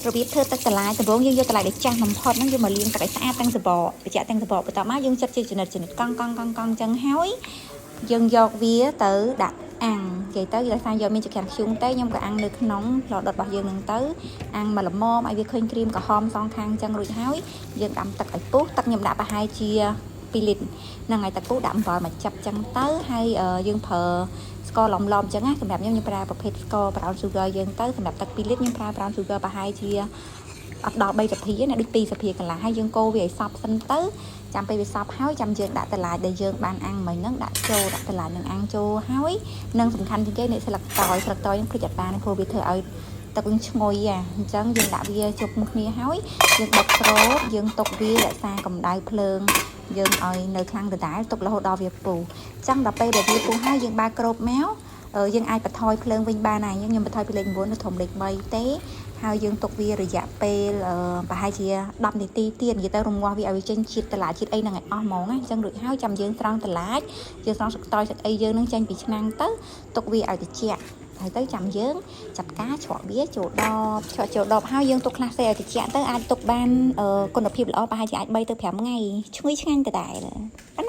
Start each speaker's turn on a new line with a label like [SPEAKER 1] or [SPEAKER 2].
[SPEAKER 1] របៀបធ្វើទឹកបន្លែដំបូងយើងយកបន្លែដែលចាស់បំផុតហ្នឹងយកមកលាងទឹកឲ្យស្អាតទាំងសបកបញ្ជាក់ទាំងសបកបន្ទាប់មកយើងចិតជាចំណិតចំណិតកង់កង់កង់កង់ចឹងហើយយើងយកវាទៅដាក់អាំងនិយាយទៅដោយសារយកមានចង្ក្រានធ្យូងទេខ្ញុំក៏អាំងនៅក្នុងឡដុតរបស់យើងហ្នឹងទៅអាំងមកល្មមឲ្យវាឃើញក្រៀមក្រហមសងខាងចឹងរួចហើយយើងដាំទឹកឲ្យពុះទឹកខ្ញុំដាក់ប្រហែលជា2លីត្រហ្នឹងហើយទឹកពុះដាក់អំបិលមកចាប់ចឹងទៅហើយយើងប្រើស្ករឡំឡំចឹងណាសម្រាប់ខ្ញុំខ្ញុំប្រើប្រភេទស្ករ brown sugar យើងទៅសម្រាប់ទឹក2លីត្រខ្ញុំប្រើ brown sugar ប្រហែលជាអត់ដល់3ស្លាបព្រាណាដូច2ស្លាបព្រាកន្លះហើយយើងកូរវាឲ្យសព្វសិនទៅចាំពេលវាសព្វហើយចាំយើងដាក់បន្លែដែលយើងបានអាំងមិញហ្នឹងដាក់ចូលដាក់បន្លែនឹងអាំងចូលហើយនិងសំខាន់ជាងគេនេះស្លឹកតយស្លឹកតយហ្នឹងភ្លេចអត់បានព្រោះវាធ្វើឲ្យទឹកនឹងឈ្ងុយអាអញ្ចឹងយើងដាក់វាជុំគ្នាហើយយើងបិទគ្របយើងទុកវារក្សាកម្ដៅភ្លើងយើងឲ្យនៅខ្លាំងដដែលទុករហូតដល់វាពុះអញ្ចឹងដល់ពេលដែលវាពុះហើយយើងបើកគ្របមកយើងអាចបន្ថយភ្លើងវិញបានហើយខ្ញុំបន្ថយពីលេខ9ទៅត្រឹមលេខ3ទេហើយយើងទុកវារយៈពេលប្រហែលជា10នាទីទៀតនិយាយទៅរងាស់វាឲ្យវាចេញជាតិបន្លែជាតិអីហ្នឹងឲ្យអស់ហ្មងណាអញ្ចឹងរួចហើយចាំយើងស្រង់បន្លែយើងស្រង់ស្លឹកតយស្លឹកអីយើងនឹងចេញពីឆ្នាំងទៅទុកវាឲ្យត្រជាក់ហើយទៅចាំយើងចាត់ការច្រកវាចូលដបច្រកចូលដបហើយយើងទុកខ្លះសេឲ្យត្រជាក់ទៅអាចទុកបានគុណភាពល្អប្រហែលជាអាច3ទៅ5ថ្ងៃឈ្ងុយឆ្ងាញ់ដដែលប៉ុណ្ណឹង។